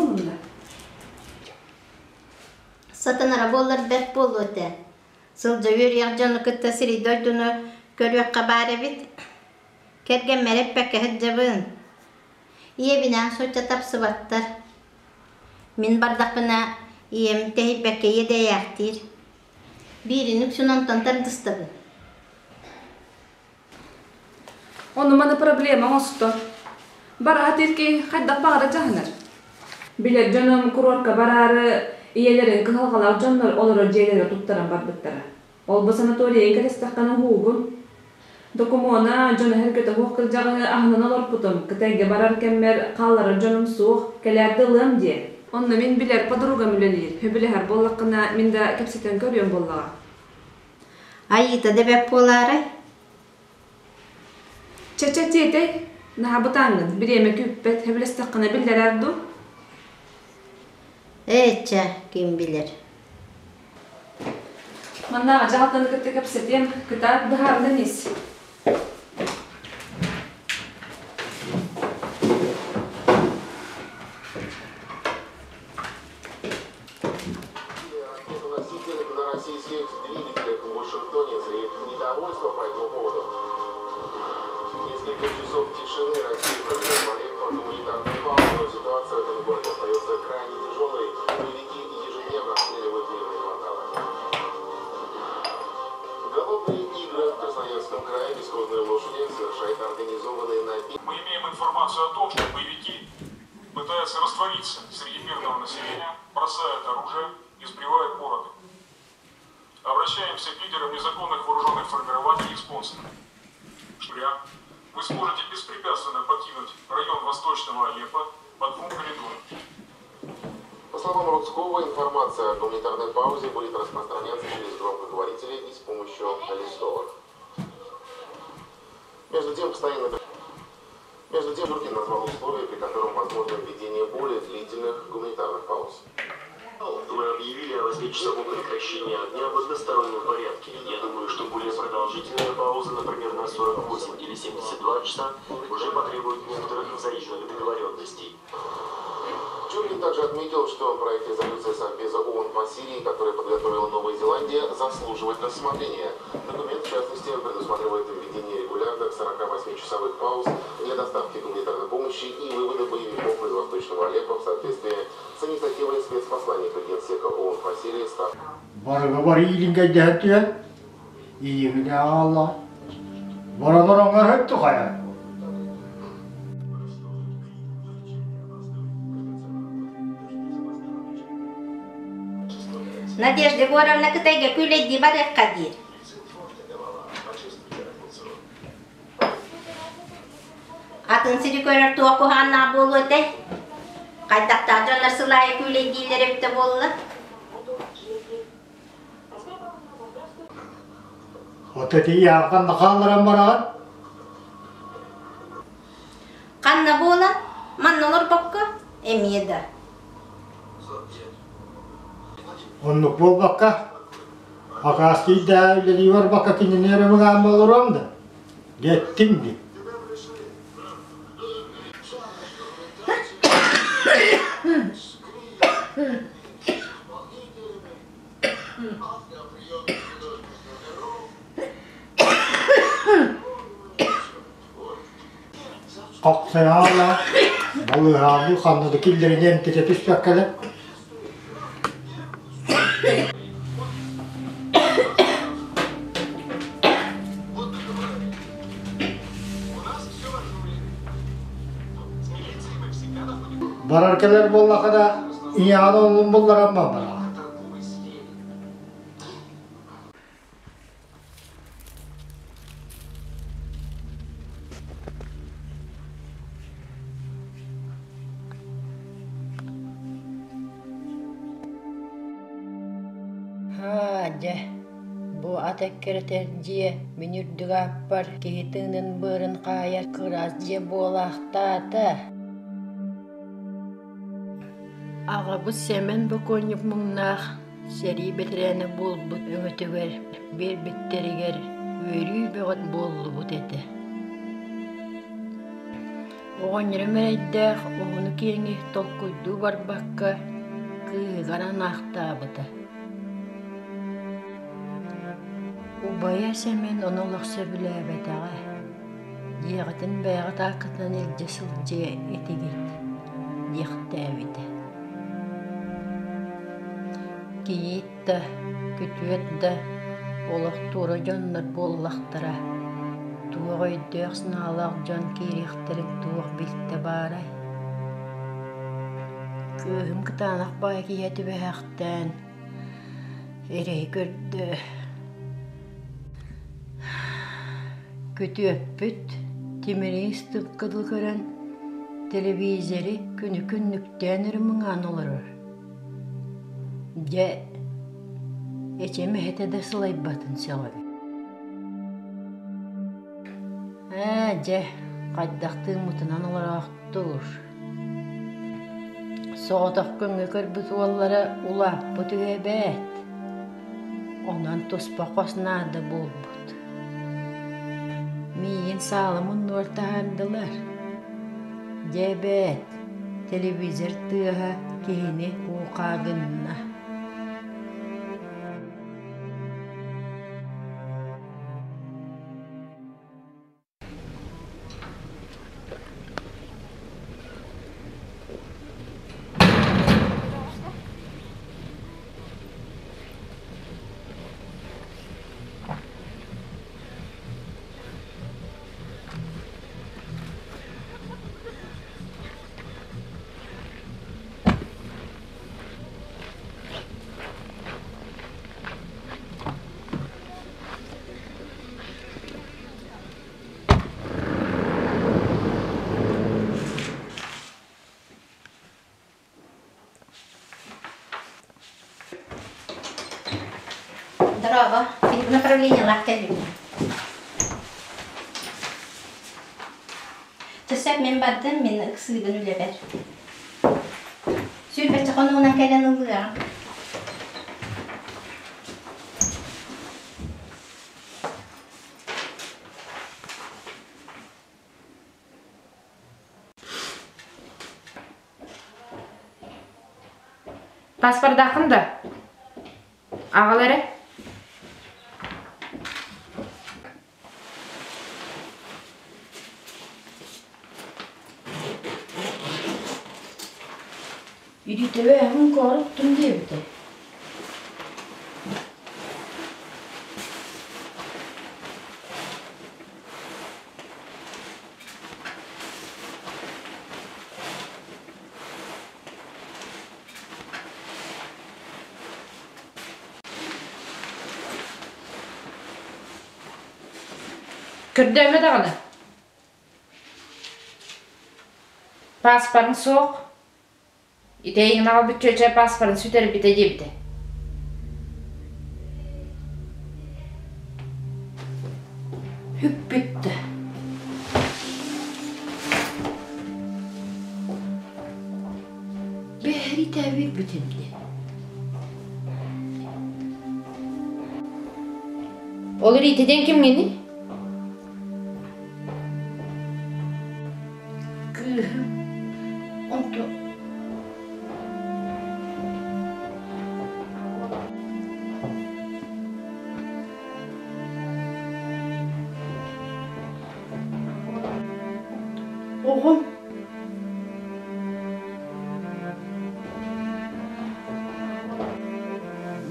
буоллуннар. Сатанара буоллар бэрт буолуо этэ. Сылдьа үөрүйэх дьону кытта сири-дойдуну көрүөххэ баар эбит. Кэргэммэр эппэккэ сылдьабын. Ийэбинээн соччо тапсыбаттар. Мин бардахпына ийэм тэһийбэккэ иэдэйээхтиир. Биирин үксүн онтон тардыстабын. Ону-маны проблема оҥостор. Бараһа тирки хайдах баҕара дьаһанар. Билэр дьонум курорка бараары ийэлэрин кыһалҕалаах дьоннор олорор дьиэлэрэ туттаран барбыттара. Ол бу санаторийга кэтэстэххинэ уһуугун. Докумуона, дьоно эһэргэтэ суох кырдьаҕаһы аһынан олорпутум, Кытайга барар кэммэр хаалларар дьонум суох, кэлээр да ылыам диэ. Онно мин билэр подругам үлэлиир, сөбүлэһэр буоллаххына, мин да кэпсэтэн көрүөм буоллаҕа. Айыыта да бэрт буолаарай? Чэ-чэ тиэтэй, наһаа бытааҥҥын, бириэмэ күүппэт, сөбүлэстэххинэ биллэрээр дуу? Ээ, чэ, ким билэр. Маннааҕы дьаһалтаны кытта кэпсэтиэм, кытаат быһаарынан ис. Ракетоноситель на российских двигателях в Вашингтоне зреет недовольство по этому поводу. Несколько часов тишины Россия проведет в Алеппо гуманитарную паузу, но ситуация в этом городе остается крайне тяжелой. Боевики ежедневно обстреливают мирные кварталы. Голодные игры в Красноярском крае бесхозные лошади совершают организованные набеги. Мы имеем информацию о том, что боевики пытаются раствориться среди мирного населения, бросают оружие и сбривают бороды. Обращаемся к лидерам незаконных вооруженных формирований и спонсорам. Вы сможете беспрепятственно покинуть район Восточного Алеппо по двум коридорам. По словам Рудского, информация о гуманитарной паузе будет распространяться через громкоговорители и с помощью листовок. Между тем, постоянно Между тем, Журкин назвал условия, при котором возможно введение более длительных гуманитарных пауз. Мы объявили о 8-часовом прекращении огня в одностороннем порядке. Я думаю, что более продолжительная пауза, например, на 48 или 72 часа, уже потребует некоторых взаимных договоренностей. Чуркин также отметил, что проект резолюции Совбеза ООН по Сирии, который подготовила Новая Зеландия, заслуживает рассмотрения. Документ, в частности, предусматривает введение регулярных 48-часовых пауз для доставки гуманитарной помощи и вывода боевиков из Восточного Алеппо в соответствии с инициативой спецпосланника Генсека ООН по Сирии Став. Барыга бар иилингэйдэһэн түһэн, иигини аҕалла. Баралар оҥор тухайа. Надежда Егоровна Кытайга күүлэйдии барыахха диир. Атын сири көрөр туох куһаҕаннаах буолуо этэй? Хайдахтаах дьоннор сыл аайы күүлэйдииллэр эбитэ буолла? Ото тиийээххин хаалларан бараҕын? Ханна буолан? Манна олорбокко? Эмиэ да. Оннук буолбакка, акаастыйдаа үлэлии барбакка кинини эрэ мыҥаан олоруом да, диэттиҥ дии. Хахсайаала балыыһаалыы ханна да киллэринэ эмтэтэ түспэккэлэр. Барар кэлэр буоллахына ийэҕин оннун булларан бараҕын. Һаа, дьэ, бу ат эккирэтэр дьиэ мин үрдүк ааппар киһи тыынын быарын хаайар кыраас дьиэ буолаахтаата. Аҕабыт Сэмэн бокуонньук муҥнаах сэрии бэтэрээнэ буолбут өҥөтүгэр биэрбиттэригэр үөрүү бөҕө буоллубут этэ. Оҕонньорум эрэйдээх уһуну-киэҥи толкуйдуу барбакка кыыһыгар анаахтаабыта. Убайа Сэмэн ону олох сөбүлээбэтэҕэ, дьиэҕитин бэйэҕит ааккытынан илдьэ сылдьыа этигит диэхтээбитэ. Кийиит да, күтүөт да олох туора дьоннор буоллахтара, туох өйдөөх-санаалаах дьон киириэхтэрин туох билтэ баарай? Кыыһым кытаанах баай киһи түбэһэхтээн эрэйи көрдө. Күтүөппүт тимири ыстыкка дылы көрөн, телевизори күнү-күннүктээн өрө мыҥаан олорор. Дьэ, эчэм эһэтэ да сылайбатын сөҕөбүн. Ээ, дьэ, хайдах тыыммытынан олороохтуур. Соҕотох көҥү көрбүт уоллара улааппыт үһү эбээт. Онон туспа хос наада буолбут. Миигин саала муннугар таһаардылар. Дьэ эбээт, телевизор тыаһа киһини куукаа гынна. Дорообо, направлениелаах кэллим. Часап мен бардым, мин ыксыыбын үлэбэр. Сүүрбэччэ хонугунан кэлэн ылыаҕым. Паспордааххын да? Аҕал эрэ. Үдүтэбэ эһэм кооруттум диэбитэ. Көрдөөмө даҕаны. Пааспарыҥ суох. Ити эйигин аҕалбыт чүөчэ пааспарын сүтэрбитэ диэбитэ. Бүппүттэ. Бэһэри бүтүн дии. Ол Ритиден кимҥиний? Кыыһым онто Оҕом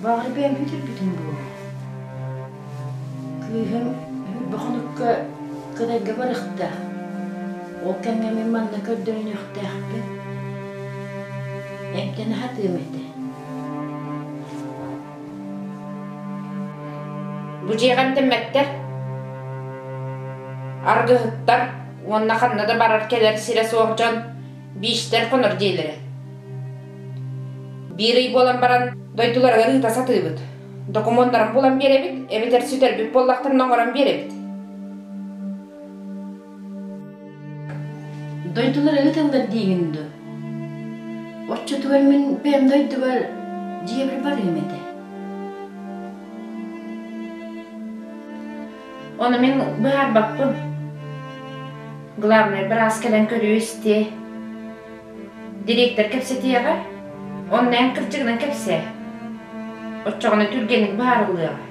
Баҕар бэйэм бүтэрбитим буолуо. Кыыһым сүүрбэ хонукка Кытайга барыахтаах. Ол кэмҥэ мин манна көрдөрүнүөхтээхпин. Эмтэнэ сатыам этэ. Бу дьиэҕэ эмтэммэттэр. Аргыһыттар уонна ханна да барар-кэлэр сирэ суох дьон биичтэр хонор диэлэрэ. Биир ый буолан баран дойдуларыгар ыыта сатыыбыт. Докумуоннарын булан биэрэбит, эбэтэр сүтэрбит буоллахтарына оҥорон биэрэбит. Дойдулар ыыталлар диигин дуо? Оччотугар мин бэйэм дойдубар дьиэбэр барыам этэ. Ону мин быһаарбаппын. Главнай быраас кэлэн көрүө-истиэ. Директор кэпсэтиэҕэ, онно эн кырдьыгынан кэпсээ. Оччоҕуна түргэнник быһаарыллыаҕа.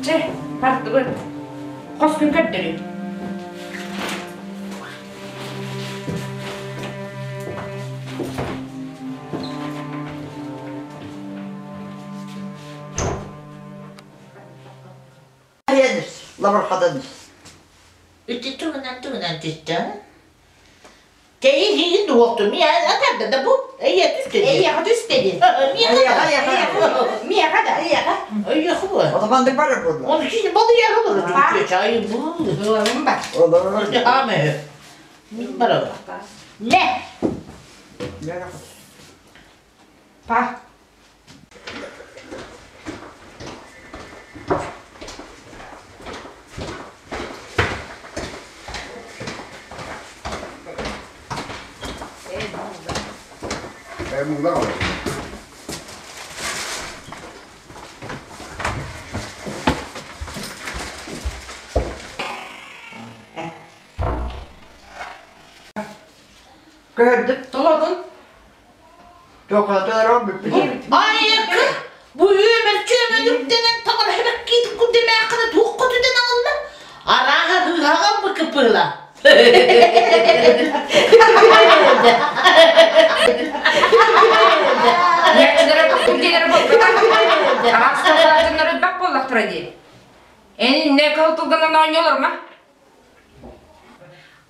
Чэ, бардыбыт. Хос күн көрдөрүү. Лабырхадан Ити тугунан тугунан түстэ? Тэйиһиин дуокту миэ атарда да бу эйэ түстэ Эйиэхэ түстэ дии. Миэхэ да. Миэхэ да. Эйиэхэ. Эйиэхэ бу. Отамандык барар буолла. Оны кини балыйаҕа була түстэ чай бу. Бар. Олор. Аме. Мин барабын. Не. Па. Көрдүм. Толордун. Токатарам бүппүт. Айыкы бу үөмэр чүөмэн үктэнэн таҥара хэбэккиит курдемээххинэ туох көтүтэн аҕалла? Арааһа ыһаҕа быкыпыла. Ньэччилэрэ тохтур буолбата. Араас дьоннор элбэх буоллахтара дии. Эн иннэ кыһыл тылганан оонньуулар ма?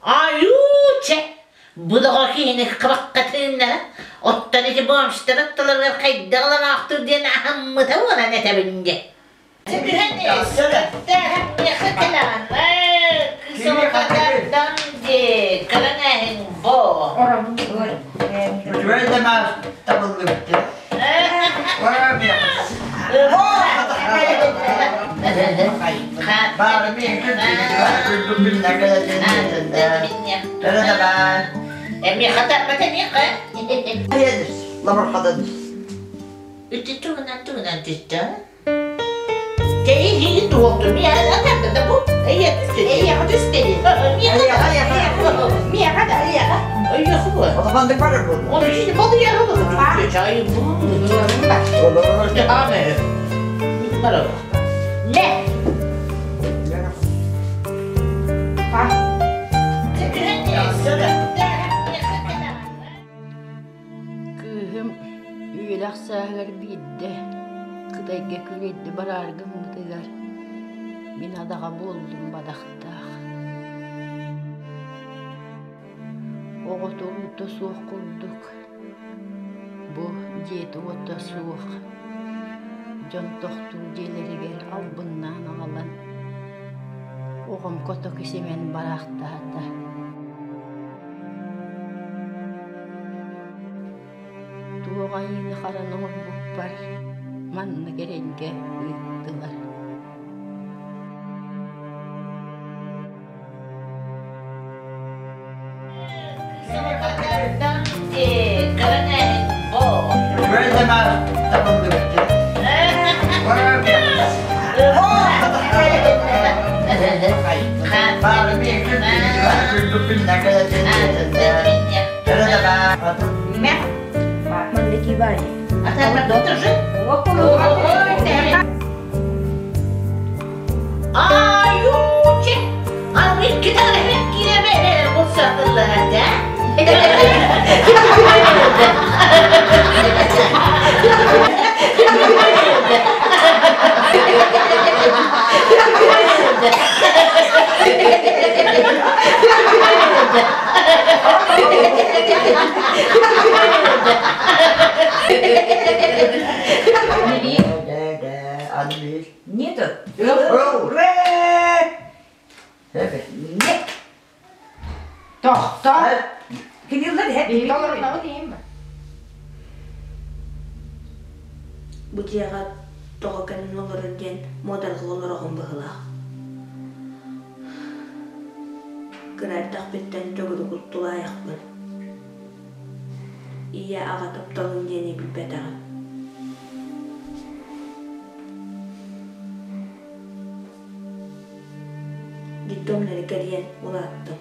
Айуу-чэ! Бу доҕор киһини кыбакка тыыннара, оттон ити бомжтар аттыларыгар хайдах ылан аахтыр диэн аһыммыта буолан этэбин дьэ. Түһэн миэхэ кэлэҕин кысылыкадардан дии кэлэн эһиҥ бо. Үчүгэй да маас табыллыбыт. Ити тугунан тугунан түстэ? Тэйиһиин туохту миэхэ да бу эйиэхэ түстэ Эйиэхэ түстэ дии. Миэхэ да. Эйиэхэ. Эйиэхэ бу. Отамандык барар буолла. Оны кини балыйаҕа була чай бу. Олор. Аме. Барабы. Не. Па. Кыыһым үөрэх сааһыгар биирдэ Кытайга күрэйдэ бараары гыммытыгар мин адаҕа буоллум бадахтаах. Оҕото уута суох курдук, бу дьиэтэ-уота суох, дьон тохтуур дьиэлэригэр албыннаан аҕалан, оҕом котоку симэн бараахтаата. Туох айыыны хараны оҥорбуппар маннык эрэйгэ ыыттылар. Аюучи! Аны китар кире бу сатыллар Нету. Нет. Тохтоо. Кинилер hep Толорунабын иһин Бу дьиэҕэ тоҕо кэлэн олорор диэн муодарҕыы олороҕун быһыылаах. Кыра эрдэхпиттэн төгүрүк тулаайахпын. Ийэ аҕа тапталын диэни билбэтэҕим. Детдомнары кэрийэн улааттым.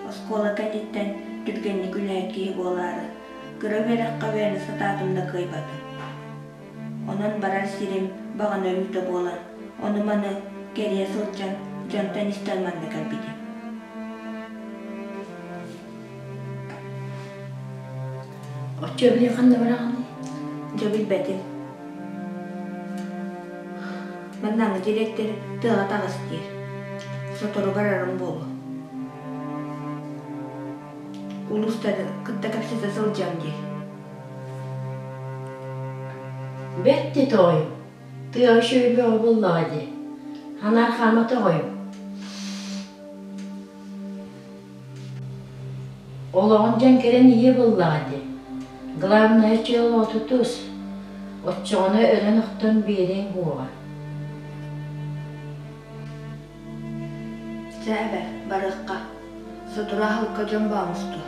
Оскуола кэнниттэн түргэнник үлэһит киһи буолаары, кыра үөрэххэ үөрэнэ сатаатым да кыайбатым. Онон барар сирим баҕана үүтэ буолан, ону-маны кэрийэ сылдьан дьонтон истэн манна кэлбитим. Оччо били ханна бараҕыный? Дьэ билбэтим. Маннааҥы дириэктэр тыаҕа таҕыс диир. Сотору барарым буолуо. Улуустары кытта кэпсэтэ сылдьыам диир. Бэрт дии тоҕойум. Тыаҕа үчүгэй бөҕө буоллаҕа дии. Ханаар хаама тоҕойум. Олоҕун дьэҥкирэн иһиэ буоллаҕа дии. Главное чөл отутус, оччоҕуна өлөн-охтон биэриэҥ уоҕа. Чэ эбэ, барыахха. Сотору аһылыкка дьон баҕа мустуо.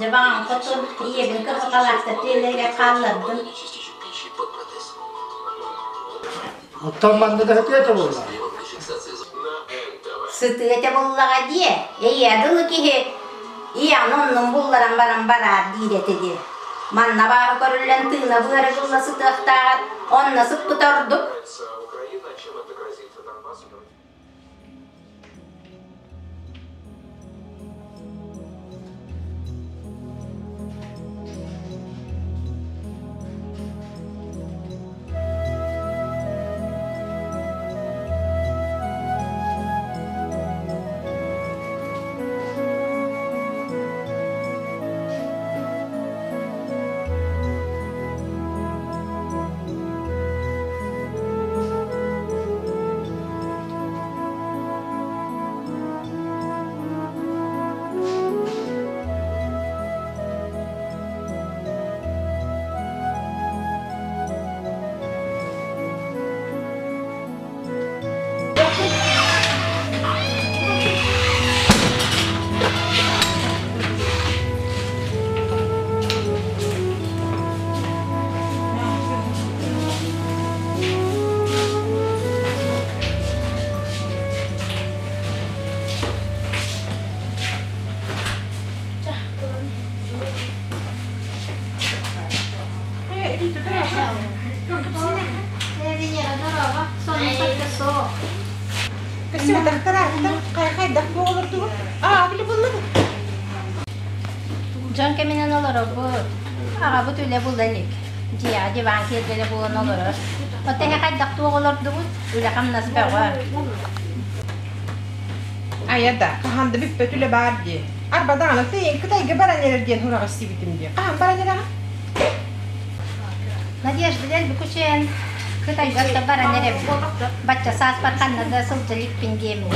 Дьэ баҕам хотун ийэбин кырҕалаахтар дьиэлэригэр хааллардым. Оттон манна да сытыата буолла. Сытыата буоллаҕа диэ. Эйээ дылы киһи ийэҕин оннун булларан баран бараар диир этэ диэ. Манна бааһы көрүллэн тыына быара гылла сытыахтааҕар онно сыппыта ордук. Дьон кэминэн олоробут. Аҕабыт үлэ була илик. Дьиэҕэ диван киэргэлэ буолан олорор. Оттон эһэ хайдах туох олордубут? Үлэ-хамнас бөҕө. Айа да, хаһан да бүппэт үлэ баар дии. Арба даҕаны тыйын Кытайга баран эрэр диэн сураҕы истибитим дии. Хаһан баран эрэҕин? Надежда дэлби күчээн Кытайга да баран эрэбин. Бачча сааспар ханна да сылдьа иликпин диэмин.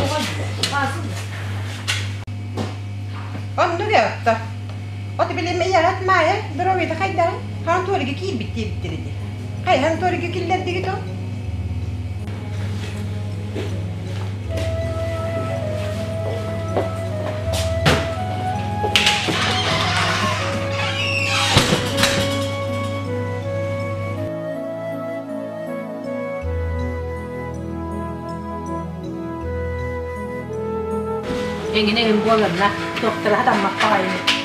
Оннук ээ отто. От билим ийэҕит Маайа доруобуйата хайдаҕый? Хаан туорига киирбит диэбиттэр ити. Хайаан туорига киллэрдигит ол? Эҥин эҥин буоларына, туохтара хатаммакка аҕайын.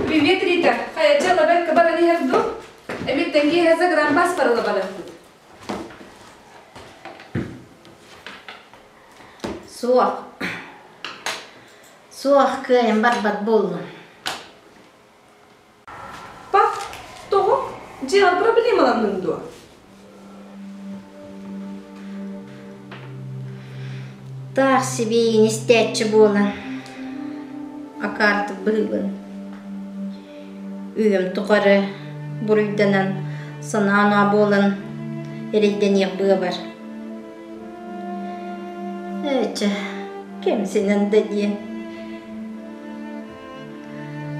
Привет, Рита. Хайа дьыала бэркэ баран иһэр дуу? Эмиттэн киэһэ загранпас барыла барыахпыт. Суох. Суох кыайан барбат буоллум. Па, тоҕо? Дьиэҕэр проблемаланныҥ дуо? Таах сибиигин истээччи буолан, акаардык быһыыбын. Үйэм тухары буруйданан, санаа-оноо буолан эрэйдэниэх быабар. Ээ чэ, кэмсинэн да диэн.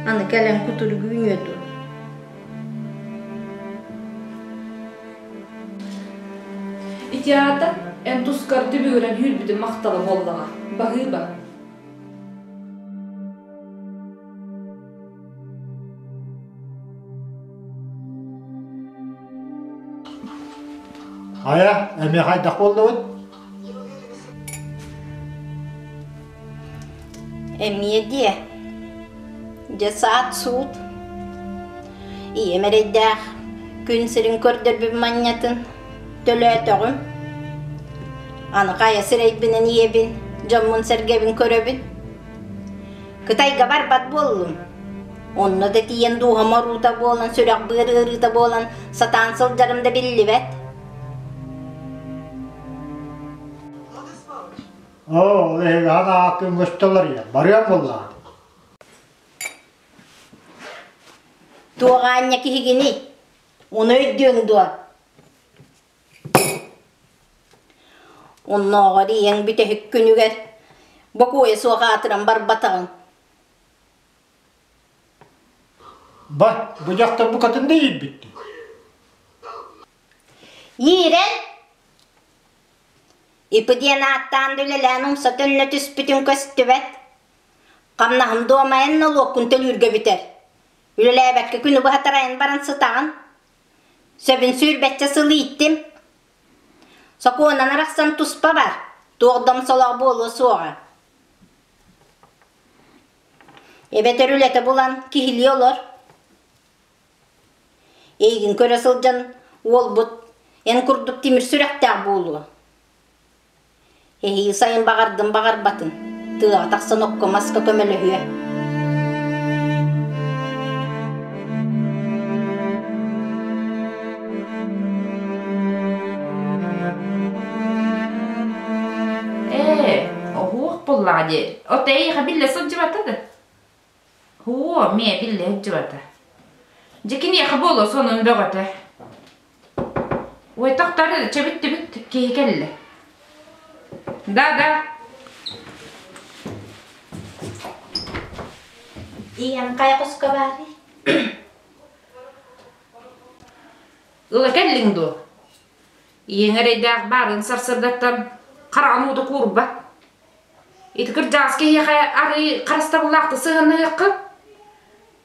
Аны кэлэн кутургуунүө дуо? Ити аата эн тускар түбүгүрэн сүүрбүтүн махтала буоллаҕа, баһыыба. Хайа, эмиэ хайдах буоллубут? Эмиэ диэ. Дьэ саат-суут. Ийэм эрэйдээх күн сирин көрдөрбүт манньатын төлөөтөҕүм. Аны хайа сирэйбинэн ийэбин, дьоммун-сэргэбин көрөбүн. Кытайга барбат буоллум. Онно да тиийэн дууһам оруута буолан, сүрэх-быар ыарыыта буолан сатаан сылдьарым да биллибэт. Оо, ол эһиги аатын көстөлөр я, барыам буоллаҕа. Туох аанньа киһигиний? Ону өйдүөҥ дуо? Оннооҕор ийэҥ бүтэһик күнүгэр бокуойа суох аатыран барбатаҕыҥ. Ба, бу дьахтар букатын да иирбиттий. Иирэн Ипы диэн ааттаан да үлэлээн умса төннө түспүтүн көстүбэт. Хамнаһым дуомайан нолуоккун төлүүргэ бүтэр. Үлэлээбэккэ күнү быһа тарайан баран сытаҕын. Сөбүн сүүрбэччэ сыл ииттим. Сокуонан арахсан туспа бар, туох домсолоох буолуо суоҕа. Эбэтэр үлэтэ булан киһилии олор. Эйигин көрө сылдьан уолбут эн курдук тимир сүрэхтээх буолуо. Эһиил сайын баҕардым баҕарбатын, тыаҕа тахсан окко-маска көмөлөһүө. Ээ, оһуох буоллаҕа дии. От эйиэхэ биллэ сылдьыбата да? Һуо, миэ биллэ сылдьыбата. Дьэ киниэхэ буолуо сонун бөҕөтө. Ой, тохтор чэбиттибит киһи кэллэ. Да, да. Ийэм хайа хоско баарый? Ыла кэллиҥ дуо? Ийэҥ эрэйдээх баарын сарсыардаттан хараҕын уута куурбат. Ити кырдьаҕас киһиэхэ арыый харыстабыллаахтык сыһыаннаһыаххын.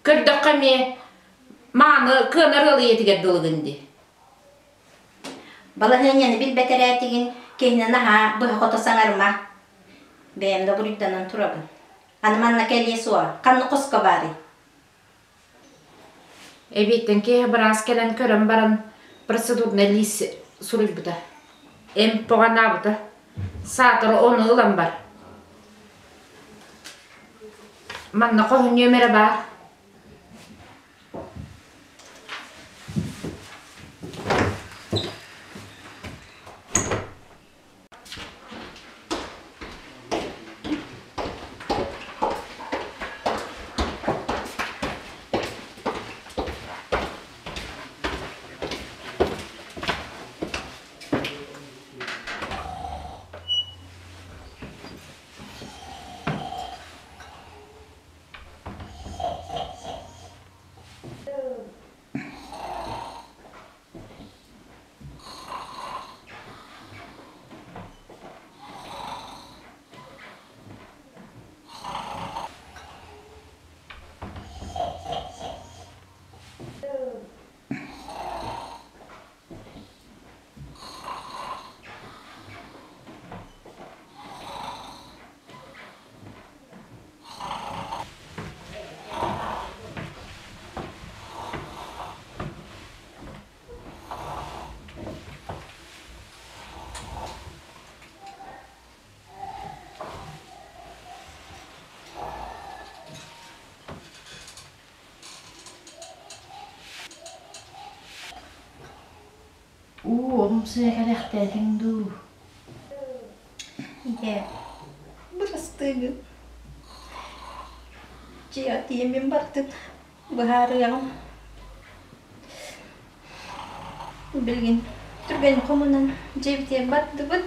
Көрдөххө эмиэ мааны кыанар ыал ийэтигэр дылыгын дии. Балаһыанньаны билбэт эрээтигин киһини наһаа быһа-хото саҥарыма. Бэйэм да буруйданан турабын. Аны манна кэлиэ суоҕа, ханна хоско баарый? Эбиэттэн киэһэ быраас кэлэн көрөн баран процедурнай лиис суруйбута. Эмп анаабыта. Саатар ону ылан бар. Манна хоһун нүөмэрэ баар. Уу, оҕом сыа кэлэхтээтиҥ дуу? Ийээ, бырастыы гын. Дьиэҕэ тиийэммин бардым. Быһаарыаҕым. Билигин түргэн хомунан дьиэбитигэр бардыбыт.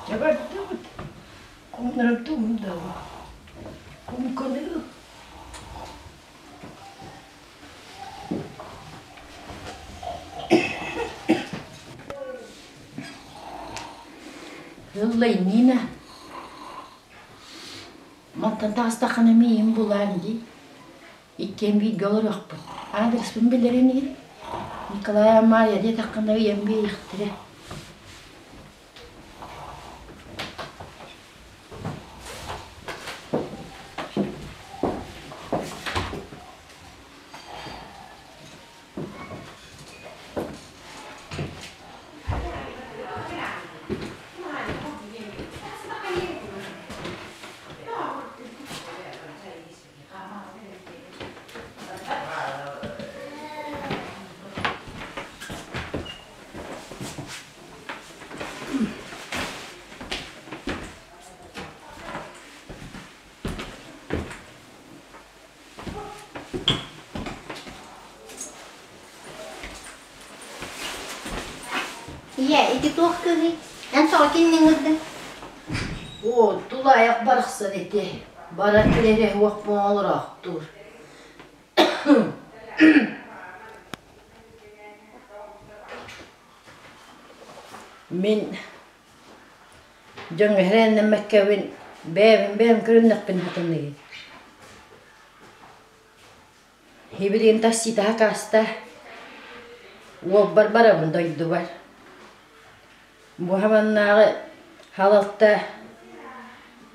Чабардыбыт, кумнарабытым да кумканы Ыллай Нина, мантан таҕыстаххына миигин булаан дии. Иккиэн бииргэ олоруохпут. Аадырыспын билэр инигин? Николай Амария диэтэххинэ ыйан биэриэхтэрэ. Ийэ, ити туох кыыһый? Эн тоҕо кинини ыҥырдыҥ? Оо, тулаайах барахсан ити. Барар кэлэрэ уох буолаахтуур. Мин дьоҥҥо эрэннэммэккэбин бэйэбин бэйэм көрүннэхпин хатаныгын. Һибилигин такситаһа кааста уолбар барабын дойдубар. Бу хабаннааҕы халалта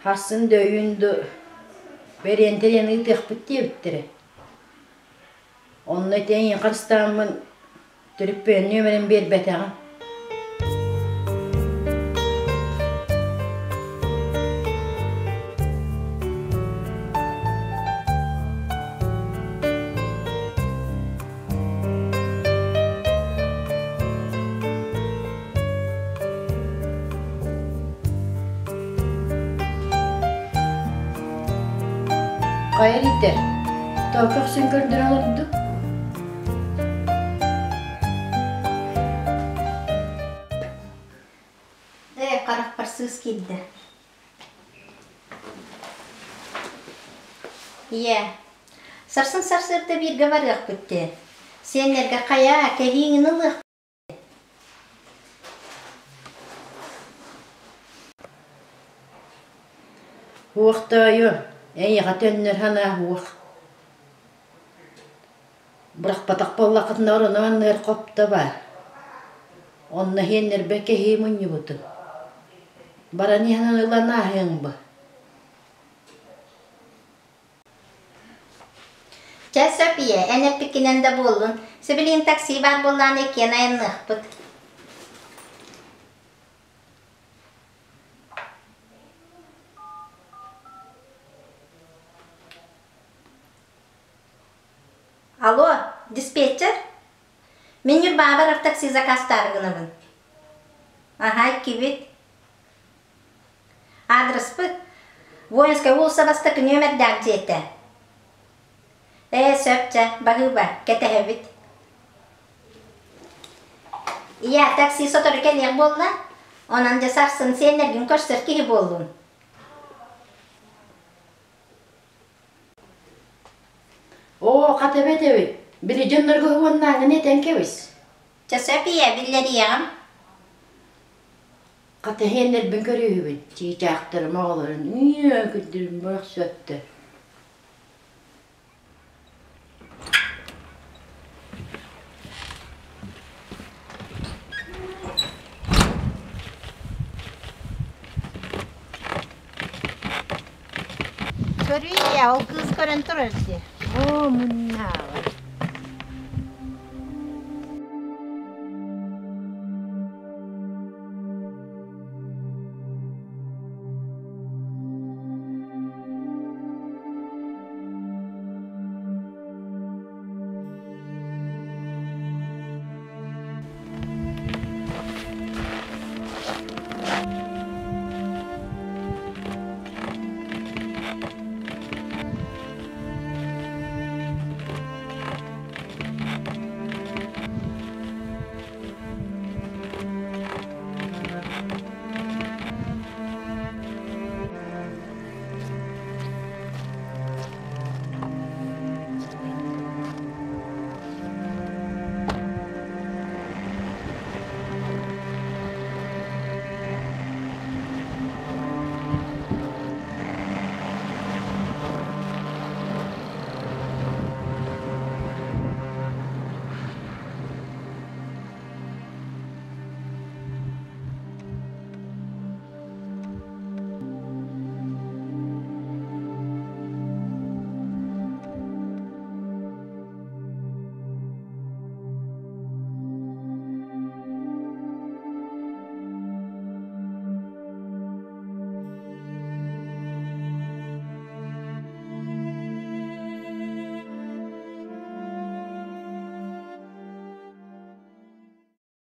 хассын да өйүүн да бэриэн тэрийэн ыытыахпыт диэбиттэрэ. Онно ити эйиэхэ харыстааммын төрүппүөн нүөмэрин биэрбэтэҕим. Хайа илиитэ, тоҕо көхсүн көрдөрө олордуҥ? Ээ, харахпар сыыс киирдэ. Ийээ, сарсын сарсыарда бииргэ барыахпыт дии. Сиэннэргэ хайаа, кэһииҥин ылыахпыт. Уохтоойу, эйиэхэ төннөр санаа уох. Бырахпатах буоллаххытына орону анныгар хопто баар. Онно иһиэннэрбэр кэһии мунньубутум. Баран иһэн ылан ааһыаҥ бу. Чэ, сөп ийэ, эн эппиккинэн да буоллун. Сибилигин такси баар буоллаҕына иккиэн айанныахпыт. Алло, диспетчер? Мин Ньурбаҕа барар такси заказтаары гынабын. Аһа, иккибит. Аадырыспыт Воинскай уулусса бастакы нүөмэрдээх дьиэтэ. Ээ, сөп чэ, баһыыба, кэтэһэбит. Ийээ, такси сотору кэлиэх буолла. Онон дьэ сарсын сиэннэргин көрсөр киһи буоллун. Оо, хата эбит эбит. Били дьоннорго уоннааҥҥын этэн кэбис. Чэ сөп ийэ, биллэриэҕим. Хата иһиэннэрбин көрүүһүбүн, чыычаахтарым оҕолорун үө күндүрүм бырахсыаттар. Көрүүй, ол кыыс көрөн турар дии. Оо, муннааҕа.